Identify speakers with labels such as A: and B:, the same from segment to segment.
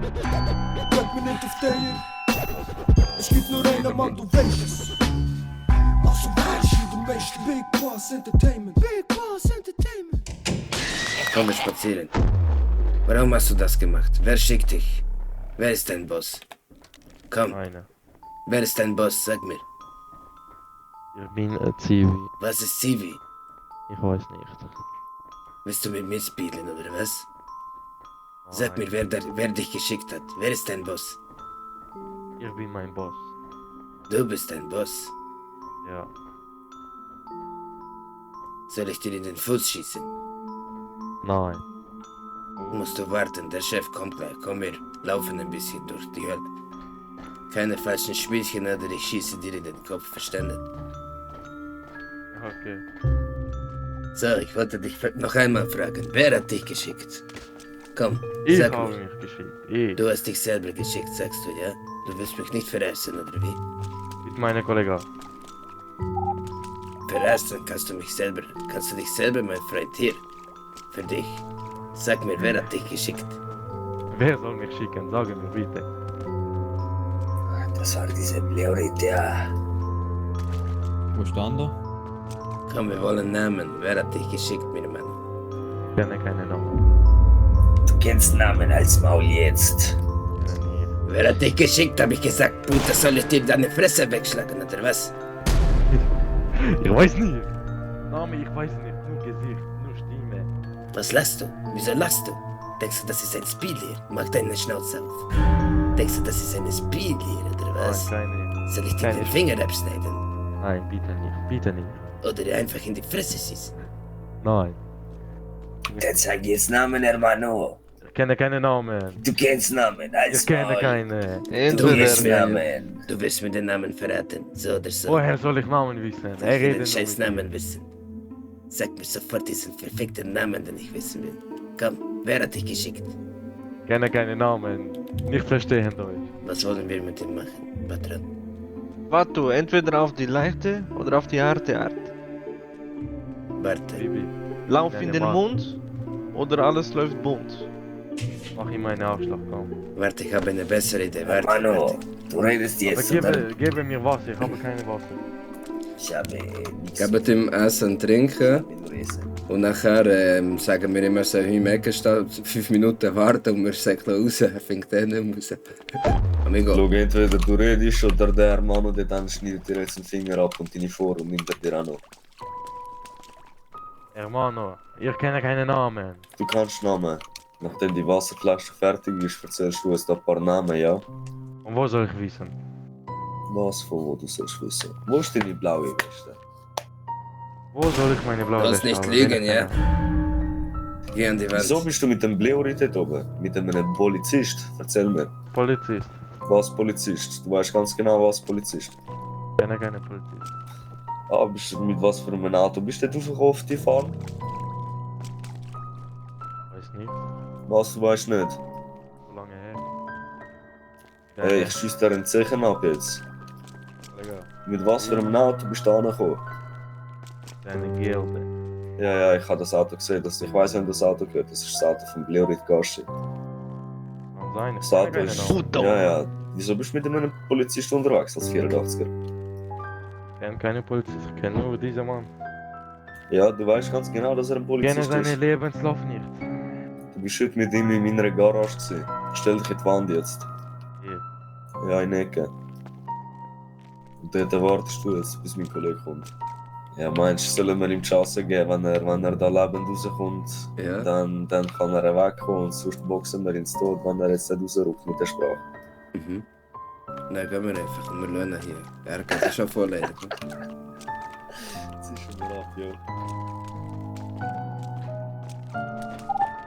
A: Bleib mir nicht auf der. Es gibt nur einen Mann, du weißt es. Also weißt du, du weißt Big Bas Entertainment. Big Bas Entertainment.
B: Komm, wir spazieren. Warum hast du das gemacht? Wer schickt dich? Wer ist dein Boss? Komm.
C: Einer.
B: Wer ist dein Boss? Sag mir.
C: Ich bin ein Zivi.
B: Was ist Zivi?
C: Ich weiß nicht.
B: Willst du mit mir spielen oder was?
C: Nein.
B: Sag mir, wer dich geschickt hat. Wer ist dein Boss?
C: Ich bin mein Boss.
B: Du bist dein Boss.
C: Ja.
B: Soll ich dir in den Fuß schießen?
C: Nein.
B: Musst du warten, der Chef kommt gleich. Komm, wir laufen ein bisschen durch die Hölle. Keine falschen Spielchen oder ich schieße dir in den Kopf, verstanden?
C: Okay.
B: So, ich wollte dich noch einmal fragen. Wer hat dich geschickt? Komm,
C: Ich
B: sag
C: habe
B: mir.
C: mich geschickt. Ich.
B: Du hast dich selber geschickt, sagst du, ja? Du willst mich nicht verarschen, oder wie?
C: Mit meiner Kollegen.
B: Verarschen kannst du dich selber, mein Freund, hier. Für dich. Sag mir, wer hat dich geschickt?
C: Wer soll mich schicken? Sag mir bitte.
B: Das war diese Bleurite, ja.
D: Wo stand er?
B: Komm, wir wollen Namen. Wer hat dich geschickt, mir Mann?
C: Ich kenne keinen Namen.
B: Du kennst Namen als Maul jetzt.
C: Kenne
B: Wer hat dich geschickt, hab ich gesagt. Bruder, soll ich dir deine Fresse wegschlagen, oder was?
C: nicht. Ich weiß nicht. Name, ich weiß nicht. Nur Gesicht, nur Stimme.
B: Was lachst du? Wieso lachst du? Denkst du, das ist ein Spiel hier? Mach deine Schnauze auf. Denkst du, das ist ein Spiel hier, oder was?
C: Nein, keine.
B: Soll ich dir den Finger abschneiden?
C: Nein, bitte nicht. Bitte nicht.
B: Oder dir einfach in die Fresse schießen?
C: Nein.
B: Dann sag jetzt Namen, Hermano.
C: Ich kenne keinen Namen.
B: Du kennst Namen, als
C: Ich kenne keine.
B: Du wirst Namen. Du wirst mir den Namen verraten, so oder so.
C: Woher soll ich Namen wissen?
B: Ich will den
C: nur
B: scheiß
C: mit
B: Namen wissen. Sag mir sofort diesen verfickten Namen, den ich wissen will. Komm, wer hat dich geschickt?
C: ihm. Kenne keine Namen. Nicht verstehen Deutsch.
B: Was wollen wir mit ihm machen, Patron?
E: Warte, entweder auf die leichte oder auf die harte Art.
B: Warte,
C: Bibi,
E: Lauf in
C: Deine
E: den
C: Mann.
E: Mund oder alles läuft bunt.
C: mach ihm einen Aufschlag, komm.
B: warte, ich habe eine bessere Idee. Warte.
A: du redest
C: Aber gebe mir Wasser, ich habe keine Wasser.
A: Ich habe nichts
B: Gebt ihm Essen und Trinken
A: mit Essen.
B: und nachher sagen wir immer, so im Ecke stehen, 5 Minuten warten und wir säckeln raus. Er fängt dann nicht raus. Amigo,
F: Schau, entweder du redest oder der Hermano, der dann schneidet dir jetzt den Finger ab und deine vor und nimmt er dir auch noch.
C: Hermano, ich kenne keinen Namen.
F: Du kannst Namen. Nachdem die Wasserflasche fertig ist, erzählst du uns ein paar Namen, ja?
C: Und wo soll ich wissen?
F: Was von wo du sollst wissen? Wo ist deine blaue Weste?
C: Wo soll ich meine blaue
B: Du sollst
C: Weste
B: nicht
C: haben?
B: lügen, ja? Geh an die
F: Wieso
B: Wand.
F: bist du mit dem Bleuri dort oben? Mit einem Polizist? Erzähl mir.
C: Polizist.
F: Was Polizist? Du weißt ganz genau, was Polizist.
C: Ich kenne keine Polizist.
F: Ah, bist du mit was für einem Auto? Bist du dort auf die fahren?
C: Weiß nicht.
F: Was, du weißt nicht?
C: So lange her.
F: Hey, ich schieß dir einen Zeichen ab jetzt.
C: Kollege,
F: Mit was für einem Auto bist du angekommen?
C: deine Gilde.
F: Ja, ich habe das Auto gesehen. Ich weiß, wem das Auto gehört. Das ist das Auto von Bleorit Gashi.
C: Kann sein, ich
F: Das
C: kenne
F: Auto
C: keinen
F: ist.
C: Namen.
F: Ja. Wieso bist du mit einem Polizist unterwegs als 84er?
C: Ich kenne keine Polizist, ich kenne nur diesen Mann.
F: Ja, du weißt ganz genau, dass er ein
C: Ich kenne
F: Polizist
C: seinen
F: ist.
C: Lebenslauf nicht.
F: Du bist heute mit ihm in meiner Garage gewesen. Stell dich in die Wand jetzt.
C: Hier.
F: Ja, in die Ecke. Und dort wartest du jetzt, bis mein Kollege kommt. Ja, meinst du, sollen wir ihm die Chance geben, wenn er da lebend rauskommt,
B: Ja.
F: dann kann er wegkommen und sonst boxen wir ins Tod, wenn er jetzt nicht rausrückt mit der Sprache.
B: Mhm. Nein, gehen wir einfach und wir lernen hier. Er kann das schon vorlesen.
F: Jetzt ist schon mal ab, ja.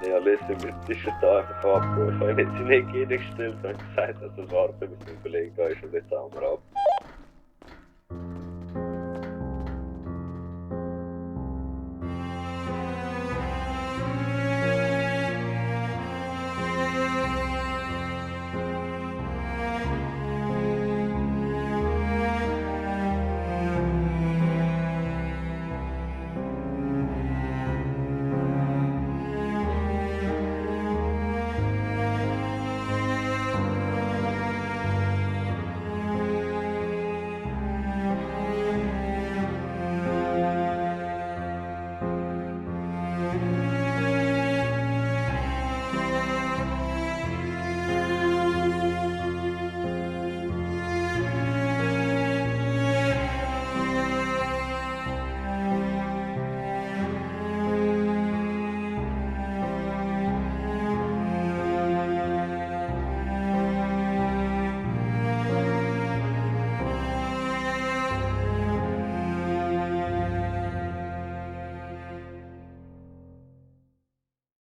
F: Ja, lesen wir zwischen da einfach abgehen. Ich habe ihn jetzt in die Ecke gestellt und gesagt, dass er warten bis mein Kollege da ist und jetzt haben wir ab.